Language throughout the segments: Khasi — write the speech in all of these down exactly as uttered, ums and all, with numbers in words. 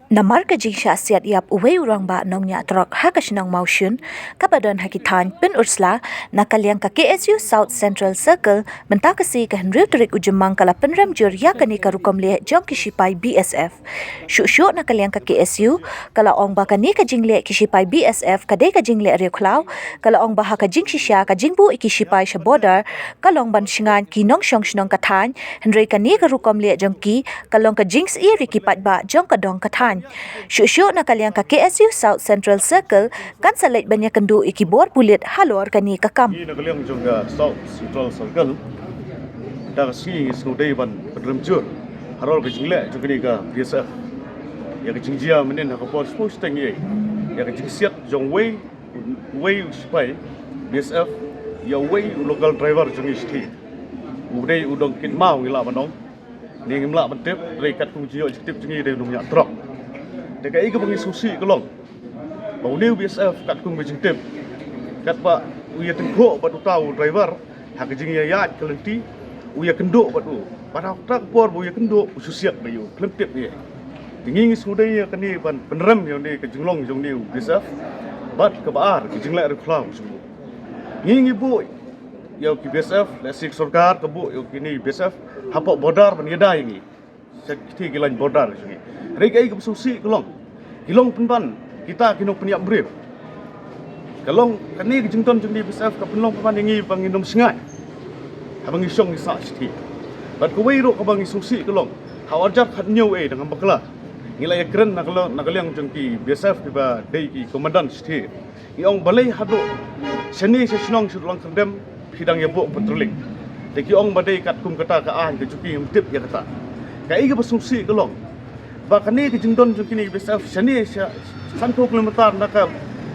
Namar ka jingshah siat ïap uwei u rangbah nongñiah trok ha ka shnong Mawshun, kaba don ha ki thaiñ Pynursla, na ka liang ka K S U South Central Circle, mynta ka sngi ka hynriew tarik u Jymmang ka la pynrem jur ïa kane ka rukom leh jong ki shipai B S F. Shuh shuh na ka liang ka K S U, ka la ong ba kane ka jingleh ki shipai B S F ka dei ka jingleh riewkhlaw, ka la ong ba ha ka jingshisha ka jingbuh ïa ki shipai sha border, ka long ban shngaiñ ki nongshong shnong ka thaiñ, hynrei kane ka rukom leh jong ki, ka long ka jingsyier ïa ki paidbah jong ka dong ka thaiñ. Shuh shuh na ka liang ka K S U South Central Circle, kan sa leit ban ïakynduh ïa ki bor pulit halor kane ka kam. Ngi na ka liang jong ka South Central Circle, da ka sngi ngi sngewdei ban pynrem jur halor ka jingleh jong kane ka B S F. Ïa ka jingjia mynnin ha ka por shu shiteng ïa, ïa ka jingsiat jong wei, wei u shipai B S F ïa wei u local driver jong ngi shithi. U dei u dong kit maw ngi lah ban ong. Ngi ngim lah ban tip, hynrei katkum jingïoh jingtip jong ngi dei u nongñiah trok. Te kaei kaba ngi sngewsih ka long ba une u B S F katkum ka jingtip, katba u ïatyngkhuh bad uta u driver ha ka jingïaid ka lynti, u ïakynduh bad u. Bad ha kata ka por ba u ïakynduh, u shu siat ba ïa u khlem tip ïa. Te ngi ngi sngewdei ïa kane ban pynrem ïa une ka jinglong jong une u B S F. Bad kaba ar ka jingleh riewkhlaw jong u. Ngi ngi buh ïa u ki B S F, lehse ka sorkar ka buh ïa u kine u B S F hapoh border ban ïada ïa ngi. Sa kiti ki lain border jong ngi. Hynrei kaei kaba sngewsih ka long, ki long pynban kita ki nongpynïap briew. Ka long kane ka jingdon jong une u B S F ka pynlong pynban ïa ngi ba ngin ym shngaiñ haba ngi shong ngi sah shithi. Bad kawei ruh kaba ngi sngewsih ka long, ha u arjar khathynñiew eh da ngam bakla, ngi la ïakren na ka liang, na ka liang jong ki B S F kiba dei ki komandan shithi. Ngi ong balei haduh shane sha shnong sha Dlong Kyrdem phi dang ïa buh patrolling. Te ki ong ba dei katkum kata ka aiñ ka jong ki, ngim tip ïa kata. Kaei kaba sngewsih ka long ba kane ka jingdon jong kine ki B S F shane sha sanphew kilometer na ka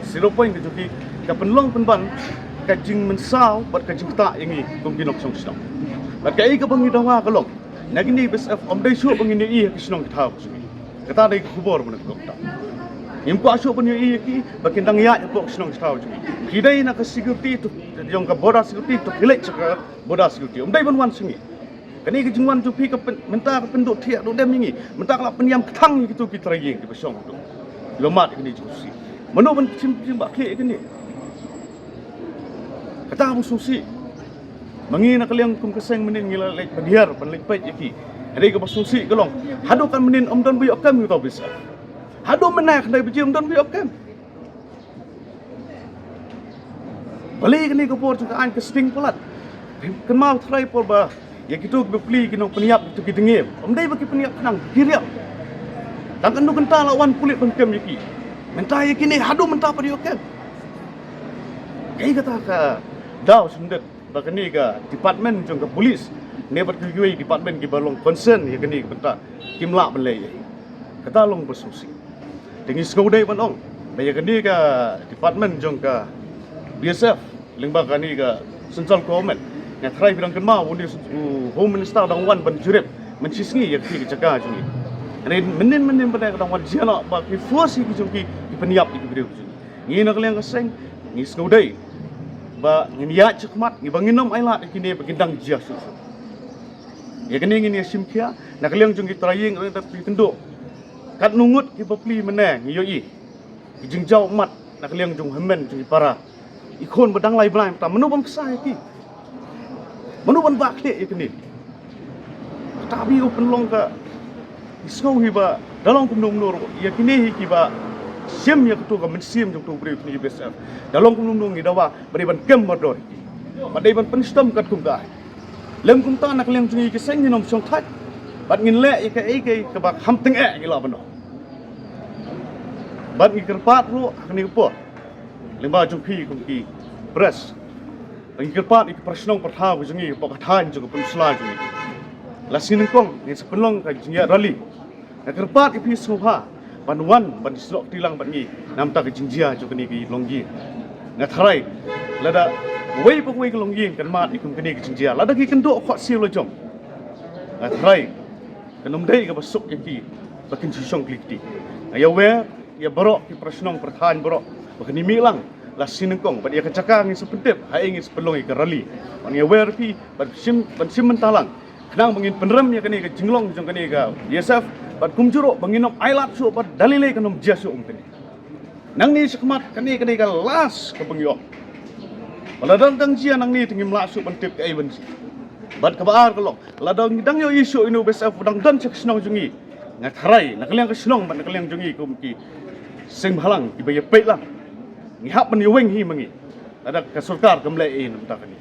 zero point ka jong ki, ka pynlong pynban ka jingmynsaw bad ka jingktah ïa ngi kum ki nongshong shnong. Bad kaei kaba ngi dawa ka long, na kine ki B S F ym dei shuh ba ngin ïohi ha ki shnong ki thaw ki jong ngi. Kata dei ka khubor ba na ka kong ta. Ngim kwah shuh ban ïohi ïa ki ba kin dang ïaid hapoh ka shnong ka thaw jong ngi. Phi dei na ka security to, jong ka border security to phi leit sha ka border security. Ym dei ban wan sha ngi. Kane ka jingwan jong phi ka pyn, mynta ka pynduh thiah duh dem ïa ngi. Mynta ka la pynïam kthang ïa kito ki trai ïing kiba shong tu, kiba mad ïa kane ka jingkhawsih. Mano ban shim jingbakla ïa kane? Kata ba sngewsih. Ma ngi na ka liang kum ka seng mynnin ngi la leit ban hiar ban leit peit ïa ki. Hynrei kaba sngewsih ka long, haduh kan mynnin ym don ba ïoh kem ïa uta u B S F. Haduh mynne khyndai baje ym don ba ïoh kem. Balei kane ka por jong ka aiñ ka sting palat? Kynmaw trai por ba ïa kito kiba plie ki nongpynïap, kito ki dngiem, ym dei ba ki pynïap khnang, ki riam. Tang kano kynta la wan pulit ban kem ïa ki. Mynta ïa kine haduh mynta pat ïoh kem. Kaei kata ka daw shyndet ba kane ka department jong ka police ne bad kiwei kiwei department kiba long concern ïa kane ka bynta kim lah ban leh ïa. Kata long ba sngewsih. Te ngi sngewdei ban ong ba ïa kane ka department jong ka B S F lyngba kane ka central government, nga tharai phi dang kynmaw une u Home Minister dang wan ban jurip mynshisngi ïa kane ka jaka jong ngi. Hynrei mynnin mynnin ba dang wan jia noh ba ki force ïa ki jong ki ki pynïap ïa ki briew ki jong ngi. Ngi na ka liang ka seng ngi sngewdei ba ngin ïaid shakhmat, ngi ba ngin ym ailad ïa kine ba kin dang jia shuh shuh. Ïa kane ngin ïa shim khia na ka liang jong ki trai ïing, ïa kane phi kynduh katno ngut kiba plie mynne ngi ïohi. Ki jingjaw mat na ka liang jong hynmen jong ki para. I khun ba dang lai bnai mynta mano ban kyrshan ïa ki? Mano ban bakla ïa kine? Kata ba u pynlong ka, i sngew hi ba da long kumno kumno ruh ïa kine hi kiba shim ïa kato ka mynsiem jong uto u briew, kine ki B S F. Da long kumno kumno ngi dawa ba dei ban kem mardor ïa ki, ba dei ban pynshitom katkum ka aiñ. Lym kumta na ka liang jong ngi ki seng ngin ym shongthait bad ngin leh ïa kaei kaei kaba kham tyngeh ngi lah ban ong. Bad ngi kyrpad ruh ha kane ka por lyngba jong phi kum ki press, ba ngi kyrpad ïa ki para shnong para thaw jong ngi hapoh ka thaiñ jong ka peninsula jong ngi. La sngi nyngkong ngin sa pynlong ka jingïaid rally. Nga kyrpad ïa phi sngewbha ban wan ban ïasnoh kti lang bad ngi na ka bynta ka jingjia jong kane ka longïing. Nga tharai lada uwei pa uwei ka longïing kan mad ïa kum kane ka jingjia, lada ki kynduh khohsiew la jong, nga tharai kan ym dei kaba suk ïa ki ba kin shu shong kli kti. Nga ïawer ïa baroh ki para shnong para thaw baroh ba kan ïa mih lang la shi nyngkong, bad ïa ka jaka ngin sa pyntip ha ei ngin sa pynlong ïa ka rally. Bad ngi wer phi bad shim, bad shim bynta lang khnang ba ngin pynrem ïa kane ka jinglong jong kane ka B S F, bad kumjuh ruh ba ngin ym ailad shuh bad da lei lei kan ym jia shuh kum kane. Nangne shakhmat kane ka dei ka last kaba ngi ong. Ba lada dang jia nangne te ngim lah shuh ban tip kaei ban jia. Bad kaba ar ka long, lada ngi dang ïohi shuh ïa une u B S F u dang don sha ka shnong jong ngi, nga tharai na ka liang ka shnong bad na ka liang jong ngi kum ki seng bhalang kiba ïapeit lang, ngi hap ban ïaweng hi ma ngi lada ka sorkar kam leh ei na bynta kane.